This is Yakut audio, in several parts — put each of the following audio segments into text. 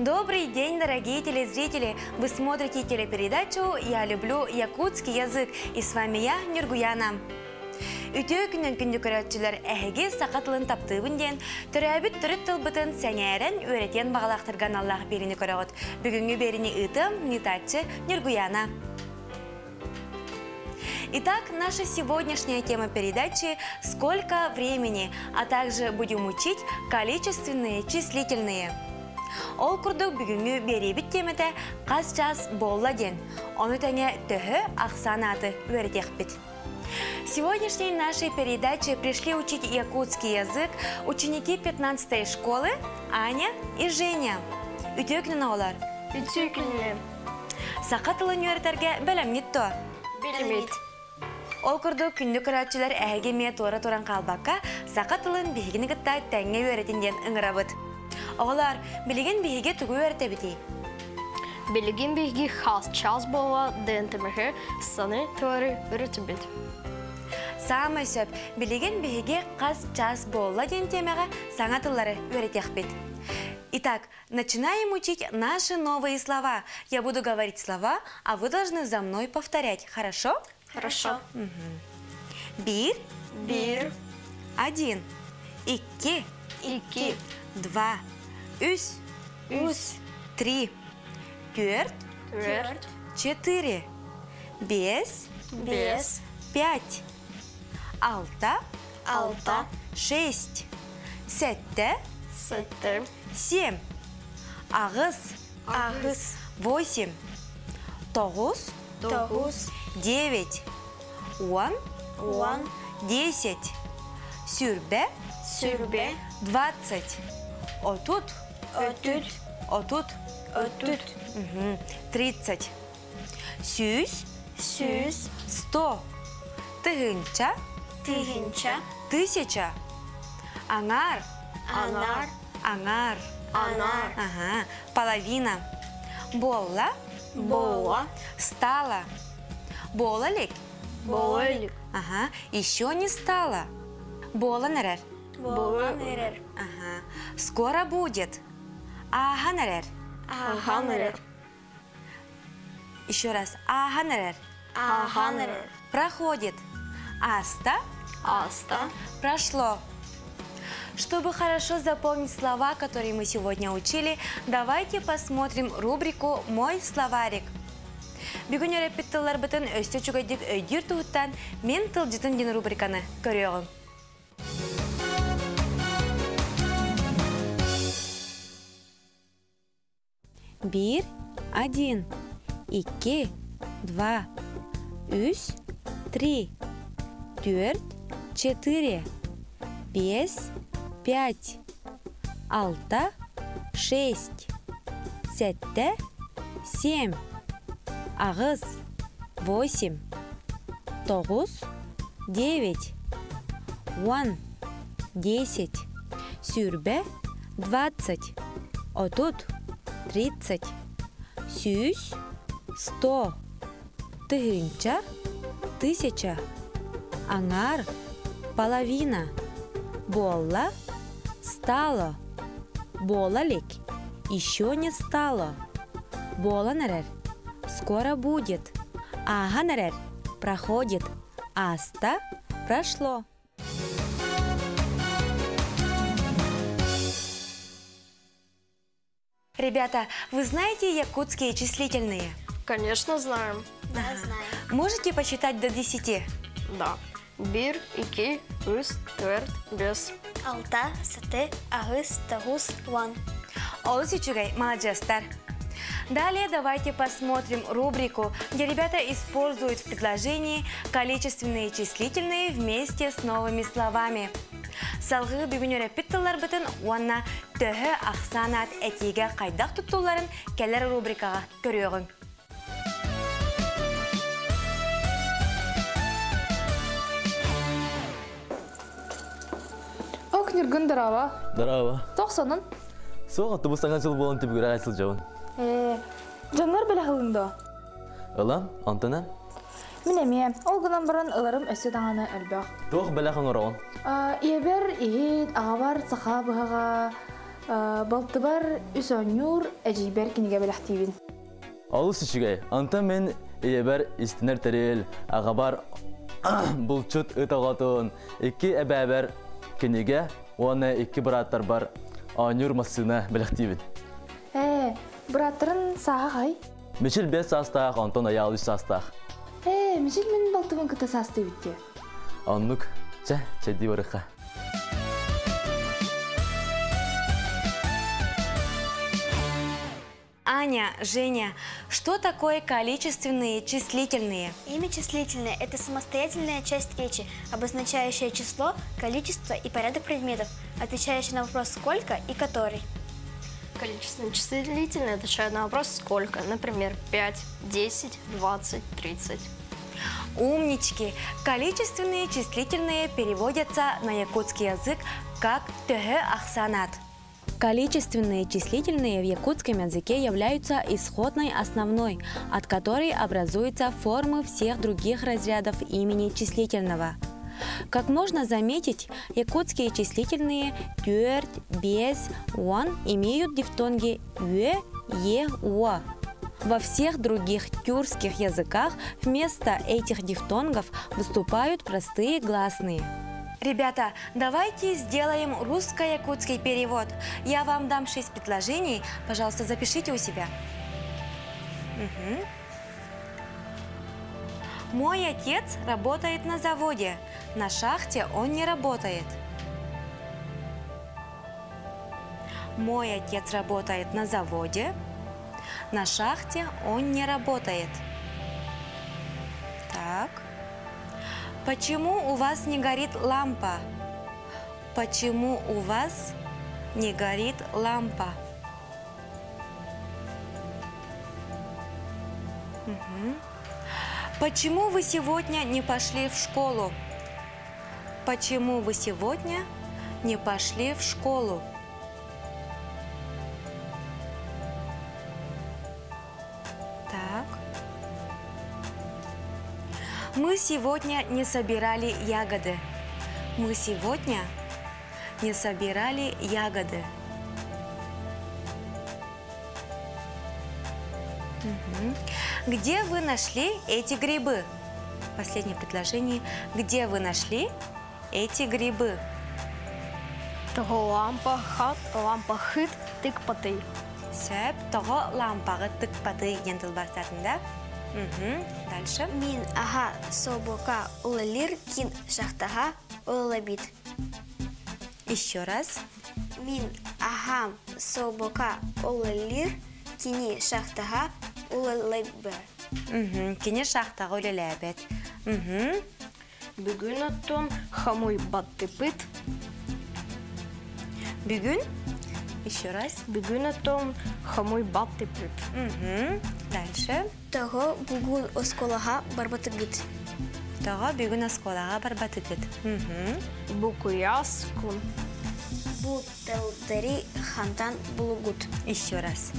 Добрый день, дорогие телезрители! Вы смотрите телепередачу «Я люблю якутский язык» и с вами я, Нюргуяна. Үтүө күнүн күндү көрөөччүлэр эһиги саха тылын таптыыбын диэн төрөөбүт төрүт тылбытын сэҥээрэн үөрэтиэн баҕалаахтарга аналлаах биэриини көрөҕүт. Бүгүҥҥү биэриини ыытыам ыытааччы Нюргуяна. Итак, наша сегодняшняя тема передачи «Сколько времени?», а также будем учить количественные числительные. Ол курдук бүгүҥҥү биэриибит тиэмэтэ «Хас чаас буолла» диэн. Ону тэҥэ төһө ахсаан ааты үөрэтиэхпит. В сегодняшней нашей передаче пришли учить якутский язык ученики 15 школы Аня и Женя. Үтүө күнүн оҕолор. Үтүө күнүнэн. Саха тылын үөрэтэргэ бэлэмҥит дуо? Бэлэммит. Ол курдук күндү көрөөччүлэр эһиги эмиэ туора туран хаалбакка, саха тылын биһигини кытта тэҥҥэ үөрэтин диэн ыҥырабыт. Оҕолоор, билигин биһиги тугу үөрэтэбитий? Билигин биһиги хас час буола ДНТМХ саны туары үөрэтибит. Саамай сөп, билигин биһиги хас час буолла диэн тиэмэҕэ саҥа тыллары үөрэтиэхпит. Итак, начинаем учить наши новые слова. Я буду говорить слова, а вы должны за мной повторять. Хорошо? Хорошо. Биир. Биир. Один. Икки. Икки. Два. Үс. Үс. Три. Түөрт. Түөрт. Четыре. Биэс. Биэс. Пять. Алта. Алта. Шесть. Сэттэ. Сэттэ. Семь. Аҕыс. Аҕыс. Восемь. Тоҕус. Тоҕус. Девять. Уон. Уон. Десять. Сүүрбэ. Сүүрбэ. 20. Отут. Отут. Отут. Отут. 30. Сүүс. Сүүс. 100. Тыһыынча. Тыһыынча. Тысяча. Аҥаар. Аҥаар. Аҥаар. Аҥаар. Ага. Половина. Буолла. Буолла. Стало. Буола илик. Буола илик. Ага. Еще не стало. Буолан эрэр. Буолан эрэр. Ага. Скоро будет. Ааһан эрэр. Ааһан эрэр. Еще раз. Ааһан эрэр. Ааһан эрэр. Проходит. Ааста. Ааста. Прошло. Чтобы хорошо запомнить слова, которые мы сегодня учили, давайте посмотрим рубрику «Мой словарик». Бүгүн үөрэппит тылларбытын өссө үчүгэйдик өйдүүр туһуттан «Мин тылдьытым» диэн рубриканы көрүөҕүҥ. Биир, один, икки, два, үс, три, түөрт, четыре, биэс, пять, алта, шесть, сэттэ, семь, аҕыс, восемь, тоҕус, девять, уон, десять, сүүрбэ, 20, 30, 30, сүүс, 100, тыһыынча, тысяча, аҥаар, половина, буолла, стало, буола илик, еще не стало, буолан эрэр, скоро будет, ааһан эрэр, проходит, ааста, прошло. Ребята, вы знаете якутские числительные? Конечно, знаем. Да, знаем. Можете посчитать до 10? Да. Биир, икки, үс, түөрт, биэс. Алта, сэттэ, аҕыс, тоҕус, уон. Олус үчүгэй, маладьыастар. Далее давайте посмотрим рубрику, где ребята используют в предложении количественные числительные вместе с новыми словами. Салгыы бүгүн үөрэппит тылларбытын уонна төһө ахсаан аат этиигэ хайдах туттулларын кэлэр рубрикаҕа көрүөҕүҥ. Ок, Ньургун, дорообо. Дорообо. Тохсонун. Суох, оттубу саҥа жыл буолан түбүгүрэ сылдьабын. Ээ, дьоннор бэлэх ылыҥ дуо? Ылан, онтон Мин эмиэ. Ол гынан баран ыларым өссө даҕаны элбэх. Туох бэлэх оҥороҕун? Ийэбэр иһит, аҕабар саха быһаҕа, Балтыбар үс оонньуур, эдьиийбэр кинигэ бэлэхтиибин. Олус үчүгэй. Онтон мин ийэбэр истинэр тэрил, аҕабар булчут ыт оҕотун, икки эбээбэр кинигэ уонна икки бырааттарбар оонньуур массыына бэлэхтиибин. Ээ, бырааттарын сааһа хай? Мичил 5 саастаах, онтон Айаал 3 саастаах. Ээ, Мичил мин балтыбын кытта саастыыбыт дии. Оннук. Чэ, чэйдии барыахха. Аня, Женя, что такое количественные числительные? Имя числительное – это самостоятельная часть речи, обозначающая число, количество и порядок предметов, отвечающая на вопрос «сколько» и «который». Количественное числительное отвечает на вопрос «сколько?». Например, 5, 10, 20, 30. Умнички! Количественные числительные переводятся на якутский язык как «төһө ахсаан аат». Количественные числительные в якутском языке являются исходной основной, от которой образуются формы всех других разрядов имени числительного. Как можно заметить, якутские числительные түөрт, биэс, уон имеют дифтонги үө, е, уо. Во всех других тюркских языках вместо этих дифтонгов выступают простые гласные. Ребята, давайте сделаем русско-якутский перевод. Я вам дам шесть предложений. Пожалуйста, запишите у себя. Угу. Мой отец работает на заводе. На шахте он не работает. Мой отец работает на заводе. На шахте он не работает. Так. Почему у вас не горит лампа? Почему у вас не горит лампа? Угу. Почему вы сегодня не пошли в школу? Почему вы сегодня не пошли в школу? Так. Мы сегодня не собирали ягоды. Мы сегодня не собирали ягоды. Угу. Где вы нашли эти грибы? Последнее предложение. Где вы нашли эти грибы? Тоҕо лампа хат, лампаҕыт тыкпатый. Сөп, тоҕо лампаҕыт тыкпатый диэн тылбаастаатыҥ да? Угу. Дальше. Мин аҕам собуокка үлэлиир кини шахтаҕа үлэлээбэт. Еще раз. Мин аҕам собуокка үлэлиир кини шахтаҕа үлэлээбэт. Угу. Кини шахтаҕа үлэлээбэт. Угу. Бүгүн отон хомуйбатыбыт. Бүгүн? Еще раз. Бүгүн отон хомуйбатыбыт. Угу. Дальше. Тоҕо бүгүн оскуолаҕа барбатыгыт. Тоҕо бүгүн оскуолаҕа барбатыгыт. Угу. Бу куйаас күн. Бу тыллары хантан буллугут. Еще раз.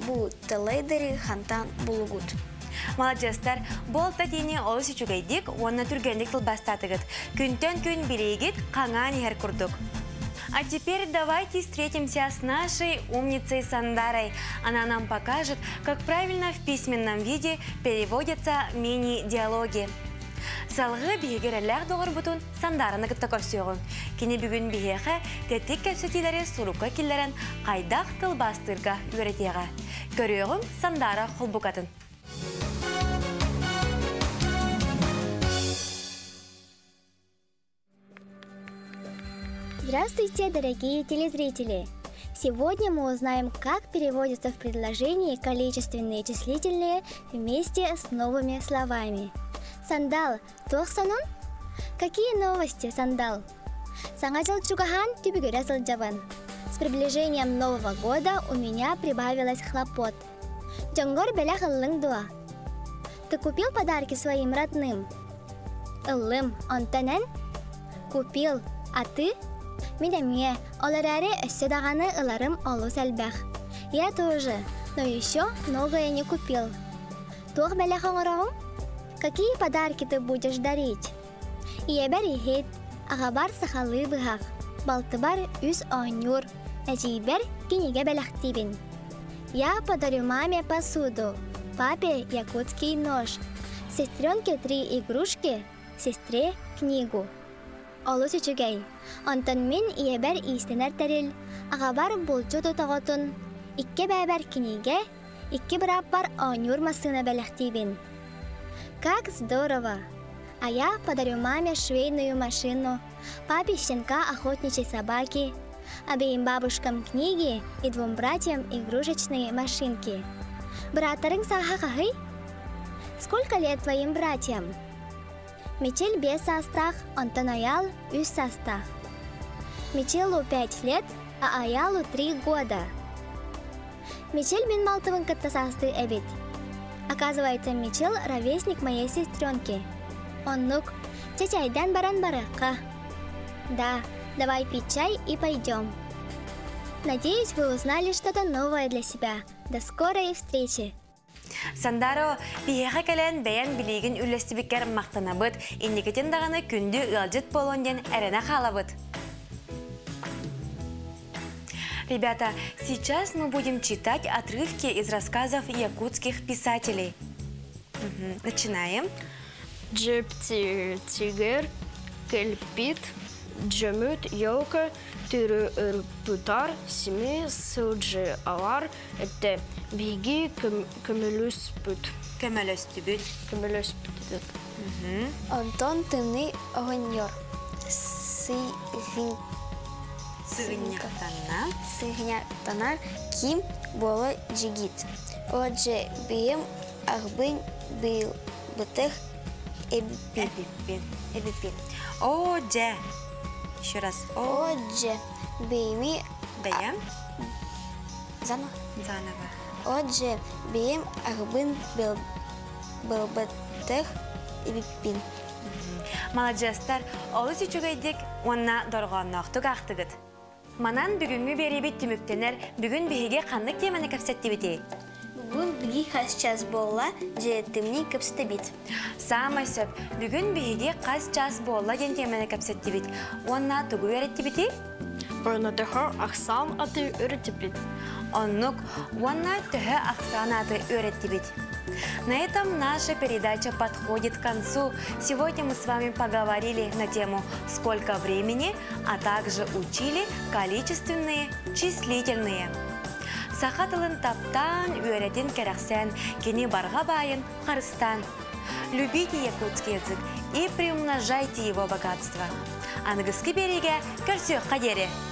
Бу тыллары хантан буллугут. Маладьыастар, бу алта этиини олус үчүгэйдик уонна түргэнник тылбаастаатыгыт. Күнтэн күн билиигит хаҥаан иһэр курдук. А теперь давайте встретимся с нашей умницей Сандарой. Она нам покажет, как правильно в письменном виде переводятся мини-диалоги. Салгыы биһиги эрэллээх доҕорбутун Сандараны кытта көрсүөҕүҥ. Кини бүгүн биһиэхэ тэттик кэпсэтиилэри сурукка киллэрэн хайдах тылбаастыырга үөрэтиэҕэ. Көрүөҕүҥ Сандара холбукатын. Здравствуйте, дорогие телезрители! Сегодня мы узнаем, как переводятся в предложении количественные числительные вместе с новыми словами. Сандал, туох сонун? Какие новости, Сандал? Саҥа дьыл чугаһаан түбүгүрэ сылдьабын. С приближением Нового года у меня прибавилось хлопот. Дьоҥҥор бэлэх ыллыҥ дуо? Ты купил подарки своим родным? Ыллым, онтон эн? Купил, а ты? Мин эмиэ, ол эрээри өссө даҕаны ыларым олус элбэх. Я тоже, но еще многое не купил. Туох бэлэх оҥороҕуҥ? Какие подарки ты будешь дарить? Ийэбэр иһит, аҕабар сахалыы быһах, балтыбар үс оонньуур. Эдьиийбэр кинигэ бэлэхтиибин. Я подарю маме посуду, папе якутский нож, сестренке три игрушки, сестре книгу. Олус үчүгэй. Онтон мин ийэбэр иистэнэр тэрил, аҕабар булчут отоҕотун, икки эбээбэр кинигэ, икки бырааппар оонньуур массыына бэлэхтиибин. Как здорово! А я подарю маме швейную машину, папе щенка охотничьей собаки, обеим бабушкам книги и двум братьям игрушечные машинки. Бырааттарыҥ сааһа хаһый? Сколько лет твоим братьям? Мичил биэс саастаах, онтон Айаал үс саастаах. Мичилу 5 лет, а Аялу 3 года. Мичил мин балтыбын кытта саастыы эбит. Оказывается, Мичил ровесник моей сестренки. Оннук, чэ чэйдээн баран барыахха. Да, давай пить чай и пойдем. Надеюсь, вы узнали что-то новое для себя. До скорой встречи! Сандаро, биһиэхэ кэлэн бэйэҥ билиигин үллэстибиккэр махтанабыт, инникитин даҕаны күндү ыалдьыт буолуоҥ диэн эрэнэ хаалабыт. Ребята, сейчас мы будем читать отрывки из рассказов якутских писателей. Мгм. Начинаем. Дьиэбитигэр кэлбит дьоммут елка туруорбуттар симии сылдьаллар этэ. Биһиги көмөлөспүт. Көмөлөстүбүт. Көмөлөспүт. Онтон Тымныы оҕонньор. Сыгын Сыгынньахтанна. Сыгынньахтанар ким буола джигит. Отже бэйэм аҕабын билбэтэх эбиппин. Эбиппин. Эбиппин. О, дьэ. Еще раз. О, Отже бэйэм бэйэм. Заново. Заново. Отже бэйэм аҕабын билбэтэх эбиппин. Маладьыастар, олус үчүгэйдик уонна дорҕоонноохтук аахтыгыт. Манан бүгүҥҥү биэриибит түмүктэнэр, бүгүн биһиги ханнык теманы кэпсэттибитий? Бүгүн биһиги хас чаас буолла диэн теманы кэпсэттибит. Саамай сөп, бүгүн биһиги хас чаас буолла диэн теманы кэпсэттибит. Уонна тугу үөрэттибитий? Уонна төһө ахсаан ааты үөрэттибит. Оннук, уонна төһө ахсаан ааты үөрэттибит. На этом наша передача подходит к концу. Сегодня мы с вами поговорили на тему «Сколько времени?», а также учили количественные, числительные. Саха тылын таптаан, үөрэтиҥ, кэрэхсээҥ, кини барҕа баайын харыстааҥ. Любите якутский язык и приумножайте его богатство. Аныгыскы биэриигэ көрсүөххэ диэри.